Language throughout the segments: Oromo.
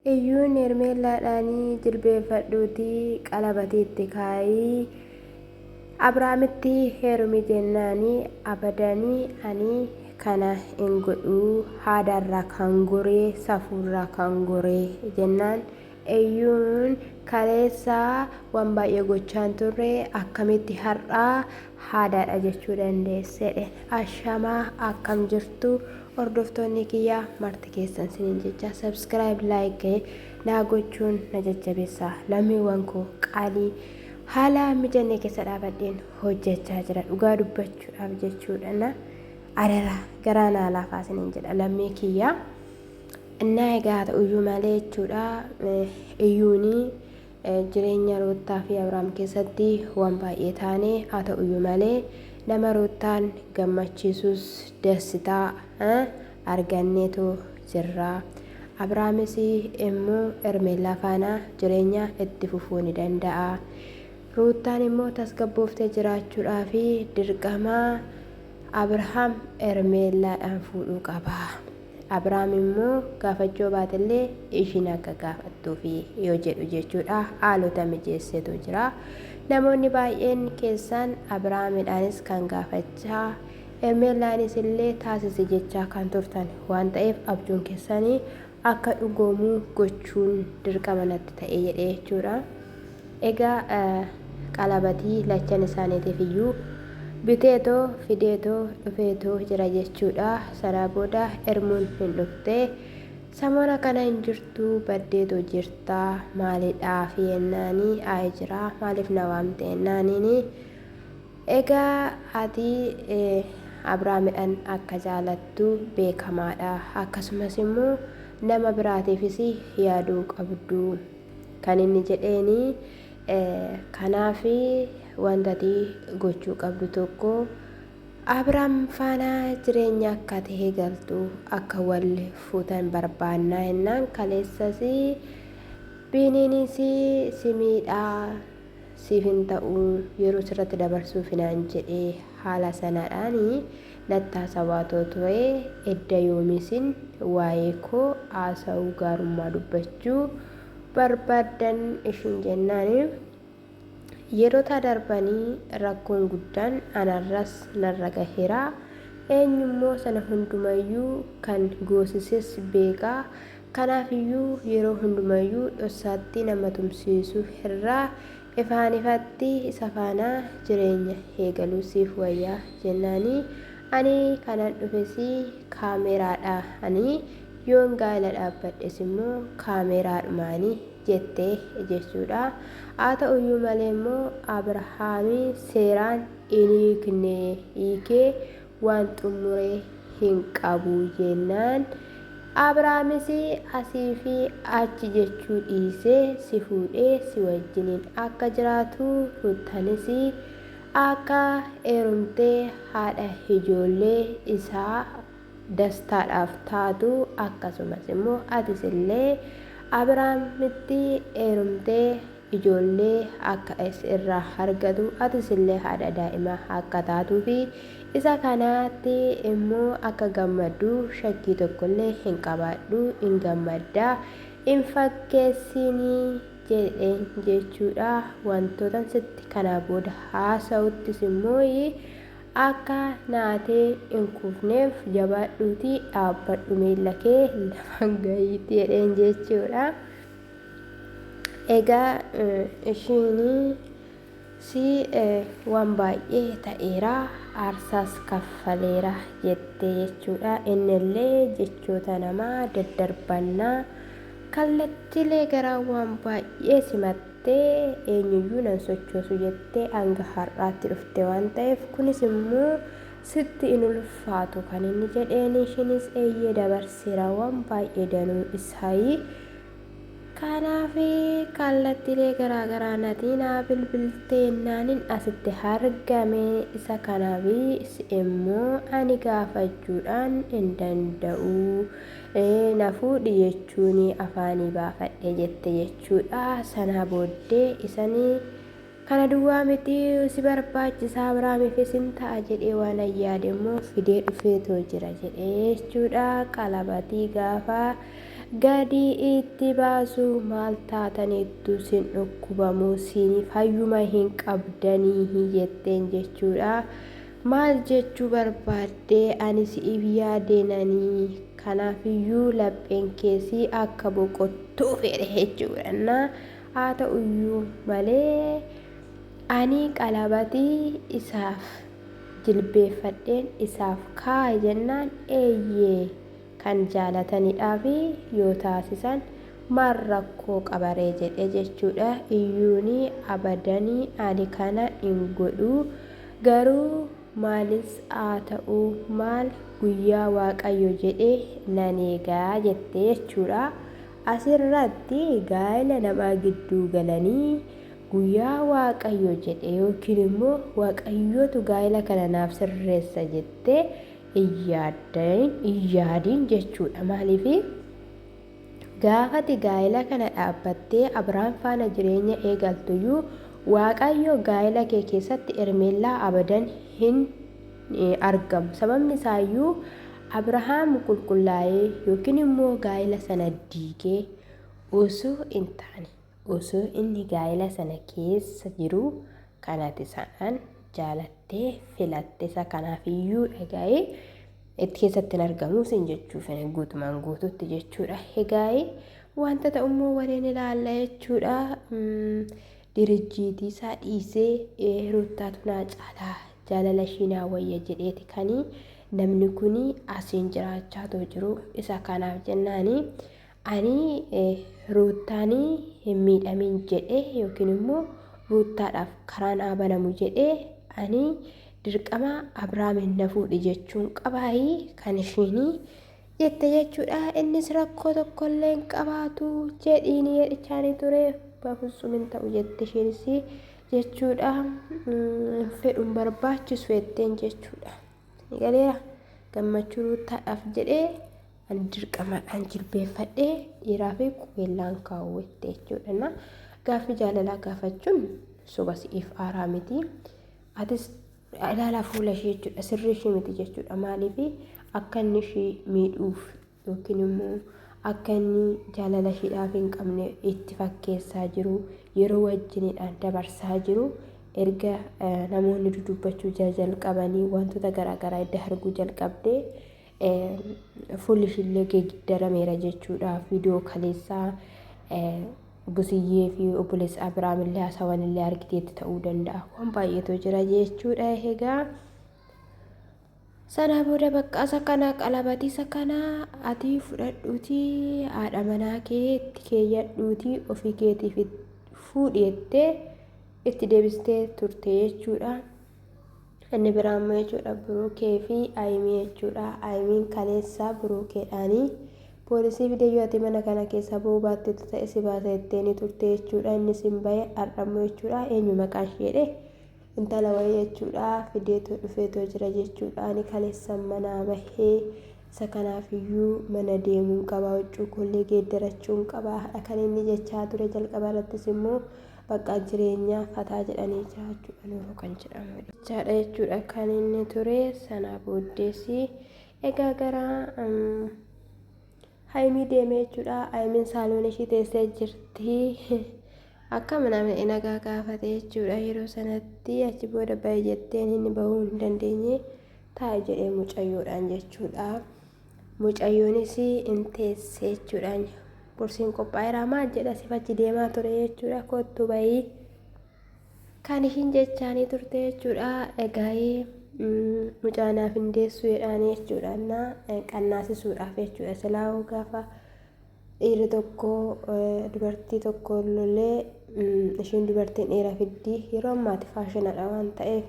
Iyyuun Hermeellaadhaan jilbeenfadhuutii qalabatii itti kaa'ii Abrahaamitti heerumi jennaani abadani ani kana hin godhuu haadaarraa kan goree safuurraa kan goree jennaan Iyyuun kaleessa waan baay'ee gochaan turre akkamitti har'aa haadaadha jechuu dandeesse jedheen. Ashamaa akkam jirtu hordoftoonni kiyya marti keessan sinin jecha subscribe like naa gochuun na jajjabeessa lammiiwwan koo qaalii haala mijanne keessa dhaabadheen hojjechaa jira dhugaa dubbachuudhaaf jechuudha na adara garaa naa laafaa sinin jedha lammii kiyya. Innaa egaa ta'uyyuu malee jechuudha iyyuuni Jireenya Ruuttaa fi Abraam keessatti waan baay'ee taane, haa ta'uyyuu malee nama Ruuttaan gammachiisus dassitaa arganneetu jirra. Abraamis immoo Hermeellaa faana jireenya itti fufuu ni danda'a. Ruuttaan immoo tasgabbooftee jiraachuudhaaf dirqama Abrahaam Hermeellaadhaan fuudhuu qaba. Abrahaam immoo gaafachuu baatellee ishiin akka gaafattuufi yoo jedhu jechuudha haalota mijeessetu jira. Namoonni baay'een keessaan Abrahaamidhaanis kan gaafachaa Hermeellaanis illee taasisi jechaa kan turtan waan ta'eef abjuun keessanii akka dhugoomu gochuun dirqama natti ta'e jedhee jechuudha. Egaa qalabatii lachan isaaniitiif iyyuu biteetoo fideetoo dhufeetoo jira jechuudha. Sanaa booda Ermuun hin dhufte. Samoona kana hin jirtu baddeetoo jirta maalidhaafi jennaani ayi jira maaliif na waamte jennaaniini. Egaa ati Abrahaamidhaan akka jaalattu beekamaadha. Akkasumas immoo nama biraatiifis yaaduu qabdu. Kan inni jedheeni kanaaf wanta ati gochuu qabdu tokko Abrahaam faana jireenya akka ati eegaltu akka wal fuutan barbaannaa jennaan kaleessas Biiniinis si miidhaa siif hin ta'u yeroo sirratti dabarsuufi naan jedhe haala sanadhaan natti haasawaatoo ture edda yoomiisin waa'ee koo haasa'uu gaarummaa dubbachuu barbaaddan ishiin jennaan yerootaa darbanii rakkoon guddaan anarras narra gaheera eenyummoo sana hundumayyuu kan goosises beeka Kanaafiyyuu yeroo hundumayyuu dhossaatti nama tumsiisuu irra ifaan ifatti isa faana jireenya eegaluu siif wayya jennaani ani kanan dhufes kaameeraadha ani yoon gaa'ela dhaabbadhes immoo kaameeraadhumaani jette jechuudha. Haa ta'uyyuu malee immoo Abrahaami seeraan hin hiikne hiikee waan xummure hin qabu jennaan, Abrahaamis asii fi achi jechuu dhiisee si fuudhee si wajjiniin akka jiraatu, Ruttanis akka heerumtee haadha ijoollee isaa Dastaadhaaf taatu, akkasumas immoo atis illee Abrahaamitti heerumtee ijoollee akka si irraa argatu, atis illee haadha daa'imaa akka taatuu fi isa kanatti immoo akka gammaddu shakkii tokko illee hin qabaadhu, in gammadda, hin fakkeessini jedheen jechuudha. Wantootan sitti kanaa booda haasa'uttis immoo akka naatee hin kufneef jabaadhuutii dhaabbadhu miilla kee lafaan gahiitti jedheen jechuudha. Egaa ishiin si waan baay'ee ta'eera aarsaas kaffaleera jette jechuudha. Innillee jechoota namaa daddarbannaa kallattiilee garaa waan baay'ee simattee eenyuyyuu nan sochoosu jettee hanga har'aatti dhufte waan ta'eef kunis immoo sitti hin ulfaatu kan inni jedheen ishiinis eeyyee dabarseera waan baay'ee danuu isaayi. Kanaaf kallattiilee garaa garaa nati naa bilbilteennaanin asitti argame isa kanaaf immoo ani gaafachuudhaan hin danda'u na fuudhi jechuun afaanii baafadhe jette jechuudha. Sanaa booddee isani kana duwwaa miti si barbaachisa Abrahaamiifis hin ta'a jedhee waan yaade immoo fidee dhufeetoo jira jedhee jechuudha. Qalabatii gaafa gadi itti baasu maal taataniittu sin dhukkubamu siin fayyuma hin qabdanii jetteen jechuudha. Maal jechuu barbaaddee ani si'iif yaadeenanii kanaafiyyuu lapheen keessi akka boqottuu fedhe jechuudha. Haa ta'uyyuu malee ani qalabati isaaf jilbeeffadheen isaaf kaa'e jennaan eeyyee kan jaalatanidhaaf yoo taasisan maal rakkoo qabaree jedhe jechuudha. Iyyuuni abadani ani kana hin godhu garuu maalis haa ta'u maal guyyaa Waaqayyo jedhe nan eegaa jette jechuudha. Asirratti gaa'ela namaa gidduu galanii guyyaa Waaqayyo jedhe yookiin immoo Waaqayyotu gaa'ela kana naaf sirreessa jettee hin yaadiin jechuudha. Maaliif gaafati gaa'ela kana dhaabbattee Abrahaam faana jireenya eegaltuyyuu Waaqayyo gaa'ela kee keessatti Hermeellaa abadan hin argamu. Sababni isaayyuu Abrahaam qulqullaa'ee yookiin immoo gaa'ela sana diigee osoo hin taane osoo inni gaa'ela sana keessa jiru kan ati sanaan jaalattee filatte isa kanaaf iyyuu dhagaa'ee itti keessatti hin argamu sin jechuuf guutumaan guututti jechuudha. Egaa wanta ta'ummoo waliin ilaalla jechuudha. Dirijjiitii isaa dhiisee Ruuttaatu naa caalaa jaalala ishii naa wayya jedheeti kanii namni kun asiin jiraachaa too jiru isa kanaaf jennaani ani Ruuttaan hin miidhamin jedhee yookiin immoo Ruuttaadhaaf karaan haa banamu jedhee ani dirqama Abrahaamin na fuudhi jechuun qabaayii kan ishiin jette jechuudha. Innis rakkoo tokkollee hin qabaatu jedhiin jedhichaanii ture. Bafutsum hin ta'u jette isheenis jechuudha. Hin fedhu hin barbaachisu jetteen jechuudha. Galeera gammachuu Ruuttaadhaaf jedhee ani dirqamaadhaan jilbeeffadhee dhiiraa fi qubeellaan kaa'u jette jechuudha. Gaaffii jaalalaa gaafachuun soba si'iif aaraa miti. Atis ilaalaa fuula ishee jechuudha sirrii ishee miti jechuudha. Maaliif akka inni ishee miidhuuf yookiin immoo akka inni jaalala isheedhaaf hin qabne itti fakkeessaa jiru yeroo wajjiniidhaan dabarsaa jiru erga namoonni dudubbachuu jalqabanii wantoota garaagaraa edda arguu jalqabdee fuulli ishiillee geeddarameera jechuudha. Viidiyoo kaleessaa Busiyyee fi obboleessa Abiraam illee haasawan illee argiteetti ta'uu danda'a. Waan baay'eetu jira jechuudha. Egaa sanaa booda bakka isa kana qalabatii isa kana ati fudhadhuutii haadha manaa kee itti keeyyadhuutii ofii keetiif fuudhi jettee itti deebistee turte jechuudha. Inni biraa immoo jechuudha Burukee fi Ayimii jechuudha. Ayimiin kaleessa Burukeedhaanii poolisii fide yoo ati mana kana keessa ba'uu baattetu ta'e si baasa jetteeni turte jechuudha. Innis hin bahe har'a immoo jechuudha eenyu maqaan ishee jedhe intala wayii jechuudha fideetoo dhufeetoo jira jechuudha. Ani kaleessa manaa bahee isa kanaaf iyyuu mana deemuun qaba huccuu koollee geeddarachuun qaba haadha kan inni jechaa ture jalqaba irrattis immoo Bakka jireenyaa fataa jedhanii jiraachuudha Nuuroo kan jedhamu. Jechaadha jechuudha kan inni ture sanaa booddees egaa gara Hayimii deemee jechuudha. Hayimiin saaloon ishii teessee jirti. Akka namni nagaa gaafate jechuudha yeroo sanatti achi booda bahe jetteen inni bahuu hin dandeenye taa'e jedhee mucayyoodhaan jechuudha. Mucayyoonis hin teesse jechuudha. Qursiin qophaa'eera maal jedha sif achi deemaa ture jechuudha. Kottu bahii kan ishiin jechaanii turte jechuudha. Egaa mucaa naaf hin deessu jedhaanii jechuudha. Na qannaasisuudhaaf jechuudha. Silaa'uu gaafa dhiirri tokko dubartii tokko lolee ishiin dubartiin dhiira fiddi yeroo ammaati faashinadha waan ta'eef.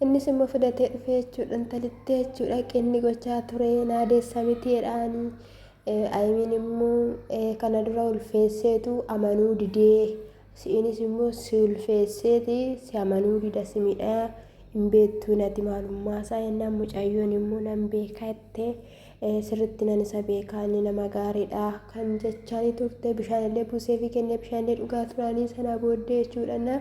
Innis immoo fidatee dhufe jechuudha intalitti jechuudha qinni gochaa ture naa deessa miti jedhaanii Ayimiin immoo kana dura ulfeesseetu amanuu didee si'inis immoo si ulfeesseeti si amanuu dida si miidhaa hin beektuu nati maalummaa isaa jennaan mucayyoon immoo nan beeka jettee sirritti nan isa beekaa inni nama gaariidha kan jechaanii turte bishaan illee buuseefii kennee bishaan illee dhugaa turanii sana booddee jechuudha.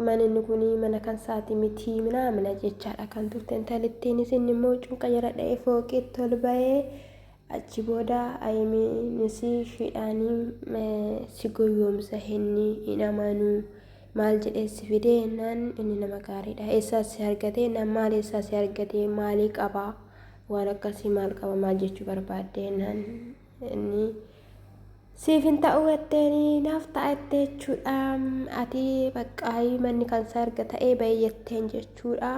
Maninni kun mana kan isaati miti minaamina jechaadha kan turte intalittiinis inni immoo huccuu qayyara dha'ee fooqiitti ol ba'ee Achi booda Ayimiinis ishiidhaan si goyyoomsa inni hin amanu maal jedhee si fidee jennaan inni nama gaariidha. Eessaa si argate jennaan maal eessaa si argate maalii qaba waan akkasii maal qaba maal jechuu barbaadde jennaan inni siif hin ta'u jetteeni naaf ta'a jettee jechuudha. Ati baqqaayii manni kan isaa erga ta'ee ba'i jetteen jechuudha.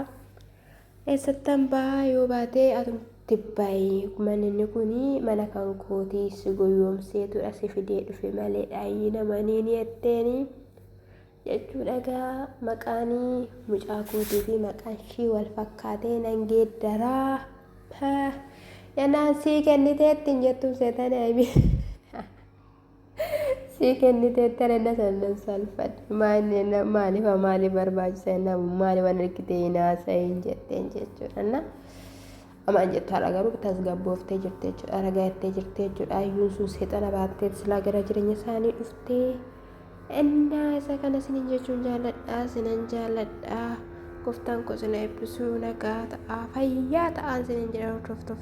Eessattan ba'a yoo baate atumti ba'i manni inni kun mana kan kooti si goyoomseetudha si fidee dhufe malee dhaayii namanii ni jetteeni jechuudha egaa maqaan mucaa kootii fi maqaan ishii wal fakkaatee nan geeddaraa jennaan sii kenniteetti hin jettuun seetanii aybii. Sii kenniteetti ani na sannan salphadhe. Maali maaliif maaliif barbaachisa jennaan maali waan argite hin haasa'iin jetteen jechuudha. Na amaan jettu har'a garuu tasgabbooftee jirti jechuudha. Ragayattee jirti jechuudha. Hayyuun sun seexana baattee silaa gara jireenya isaanii dhuftee. Innaa isa kana isinin jechuun jaalladha sinan jaalladha. Gooftaan koo sina eebbisuu nagaa ta'aa fayyaa ta'aa isinin jedha hordoftoota.